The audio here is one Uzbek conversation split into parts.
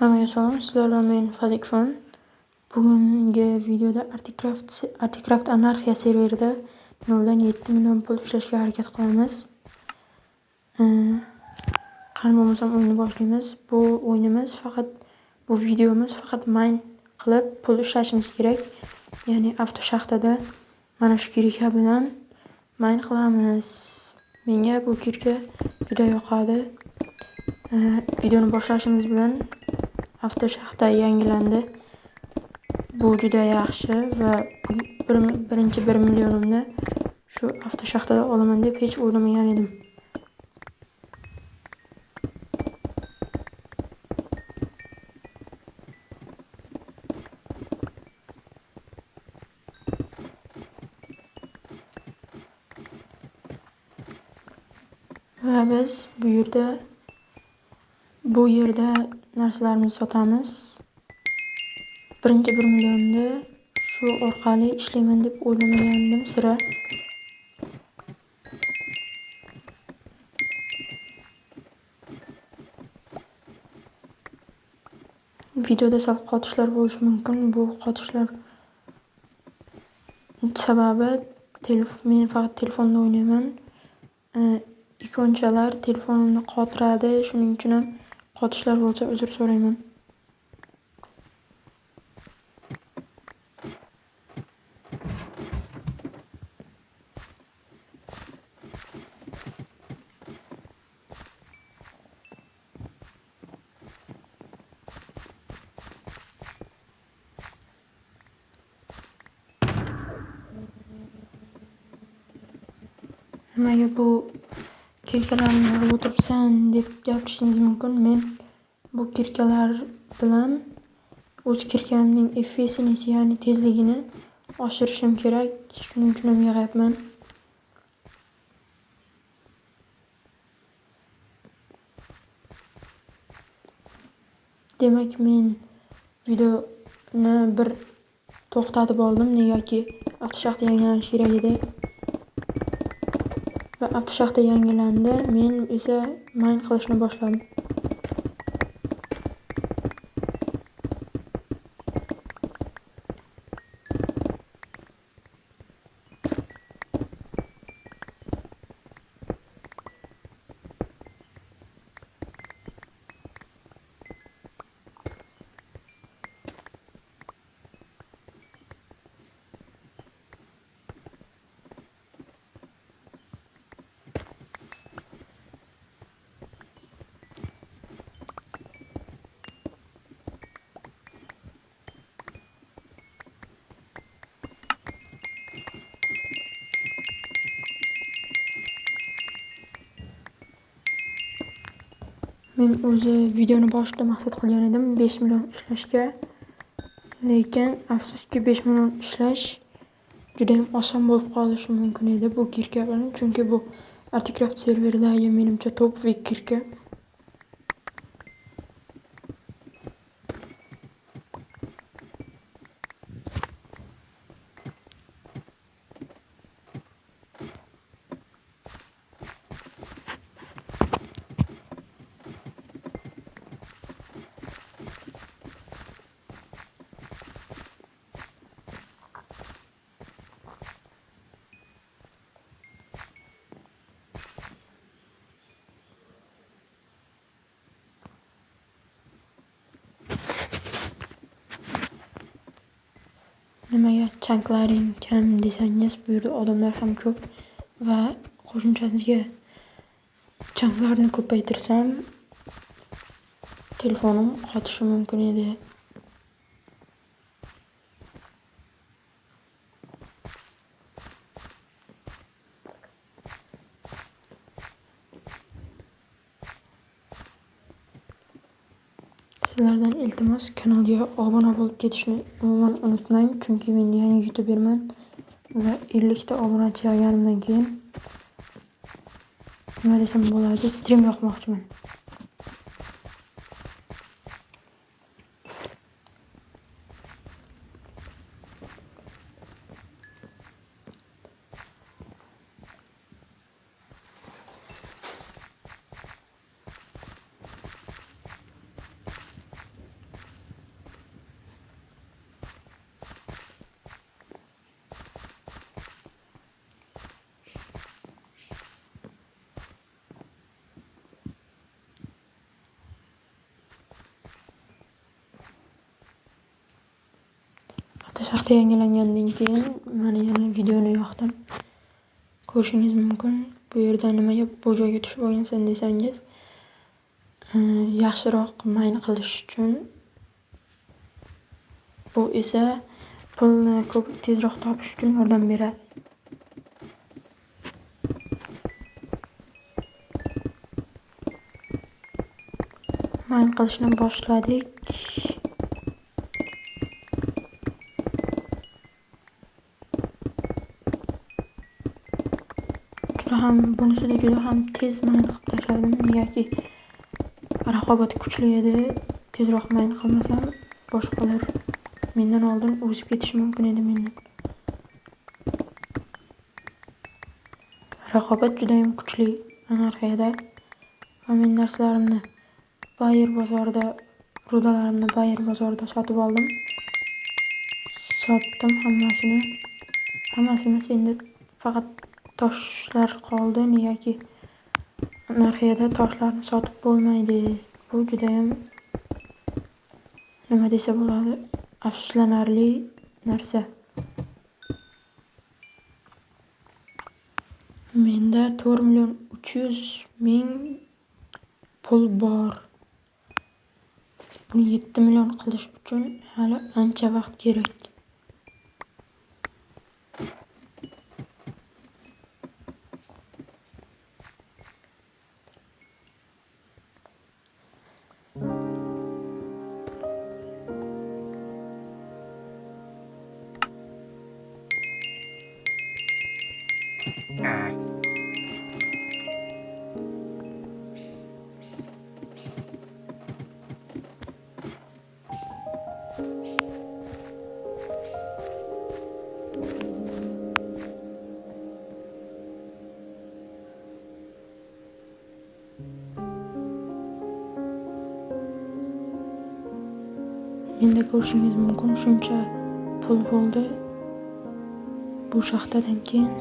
Hammaga salom, sizlar bilan men Fazikfon. Bugungi videoda Articraft Anarxiya serverida 0.7 million pul ishlashga harakat qilamiz. Qani bo'lmasam o'yinni boshlaymiz. Bu o'yinimiz faqat, bu videomiz faqat mine qilib pul ishlashimiz kerak. Ya'ni avtoshaxtada mana shu kirka bilan mine qilamiz. Menga bu kirka juda yoqadi. Videoni boshlashimiz bilan avtoshaxta yangilandi. Bu juda yaxshi va birinchi 1 millionimni shu avtoshaxtada olaman deb hech o'ylamagan edim. Va biz bu yerda narsalarimizni sotamiz. Birinchi 1 millionni shu orqali ishlayman deb o'ylamagandim sira. Videoda sal qotishlar bo'lishi mumkin. Bu qotishlar sababi men faqat telefonda o'ynayman. Ikonchalar telefonimni qotiradi, shuning uchun ham qotishlar bo'lsa uzr so'rayman. Nimaga bu kirkalarni yig'ib o'tiribsan deb gapirishingiz mumkin. Men bu kirkalar bilan o'z kirkamning efficiency, ya'ni tezligini oshirishim kerak. Shuning uchun ham yig'yapman. Demak, men videoni bir to'xtatib oldim, negaki avtoshaxta yangilanishi kerak edi. Va avtoshaxta yangilandi, men esa mine qilishni boshladim. Men o'zi videoni boshida maqsad qilgan edim 5 million ishlashga. Lekin afsuski 5 million ishlash juda ham oson bo'lib qolishi mumkin edi bu kirka bilan, chunki bu Articraft serveridagi menimcha topoviy kirka. Nimaga chanklaring kam desangiz, bu yerda odamlar ham ko'p va qo'shimchasiga chanklarni ko'paytirsam telefonim qotishi mumkin edi. Sizlardan iltimos, kanalga obuna bo'lib ketishni umuman unutmang, chunki men yangi youtuberman va 50 ta obunachi yig'ganimdan keyin nima desam bo'ladi, stream yoqmoqchiman. Shaxta yangilangandan keyin mana yana videoni yoqdim. Ko'rishingiz mumkin. Bu yerda nimaga bu joyga tushib olgansan desangiz, yaxshiroq mayn qilish uchun. Bu esa pulni ko'p tezroq topish uchun yordam beradi. Mayn qilishni boshladik. Juda ham bunisida juda ham tez mayn qilib tashladim. Negaki raqobat kuchli edi. Tezroq mayn qilmasam boshqalar mendan oldin o'zib ketishi mumkin edi mendan. Raqobat juda ham kuchli anarxiyada. Va men narsalarimni Bayer bozorida, rudalarimni Bayer bozorida sotib oldim. Sotdim hammasini. Hammasi emas, endi faqat toshlar qoldi. Negaki anarxiyada toshlarni sotib bo'lmaydi. Bu juda ham nima desa bo'ladi, afsuslanarli narsa. Menda 4 300 000 pul bor. Buni 7 million qilish uchun hali ancha vaqt kerak. Menda ko'rishingiz mumkin shuncha pul bo'ldi bu shaxtadan keyin.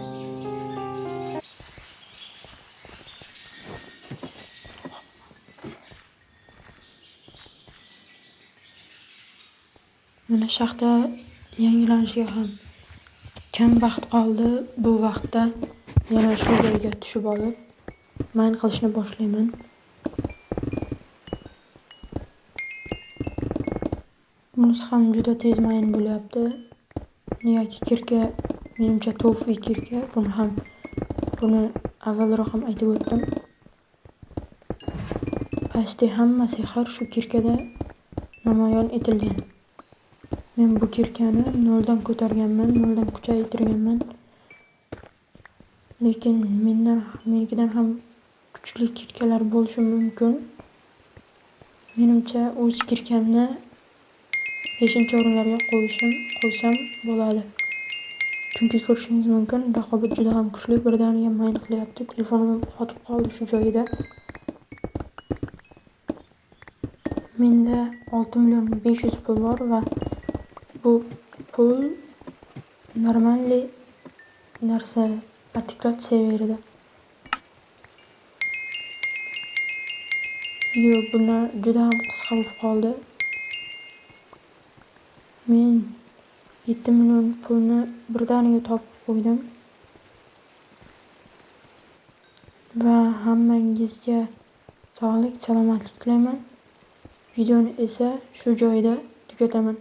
Mana shaxta yangilanishiga ham kam vaqt qoldi. Bu vaqtda yana shu joyga tushib olib, mayn qilishni boshlayman. Bunisi ham juda tez mayn bo'lyapti. Negaki кирка menimcha to'pli кирка. Buni ham, buni avvalroq ham aytib o'tdim. Почти hamma sehr shu кирка da namoyon etilgan. Men bu кирка ni noldan ko'targanman, noldan kuchaytirganman. Lekin mendan, menikidan ham kuchli кирка lar bo'lishi mumkin. Menimcha, o'z кирка mni beshinchi o'rinlarga qo'ysam bo'ladi. Chunki ko'rishingiz mumkin, raqobat juda ham kuchli, birdaniga mayn qilyapti. Telefonim ham qotib qoldi shu joyida. Menda 6 500 000 pul bor va bu pul нормальный narsa Articraft serverida. Video bundan juda ham qisqa bo'lib qoldi. Men 7 million pulni birdaniga topib qo'ydim. Va hammangizga sog'lik, salomatlik tilayman. Videoni esa shu joyda tugataman.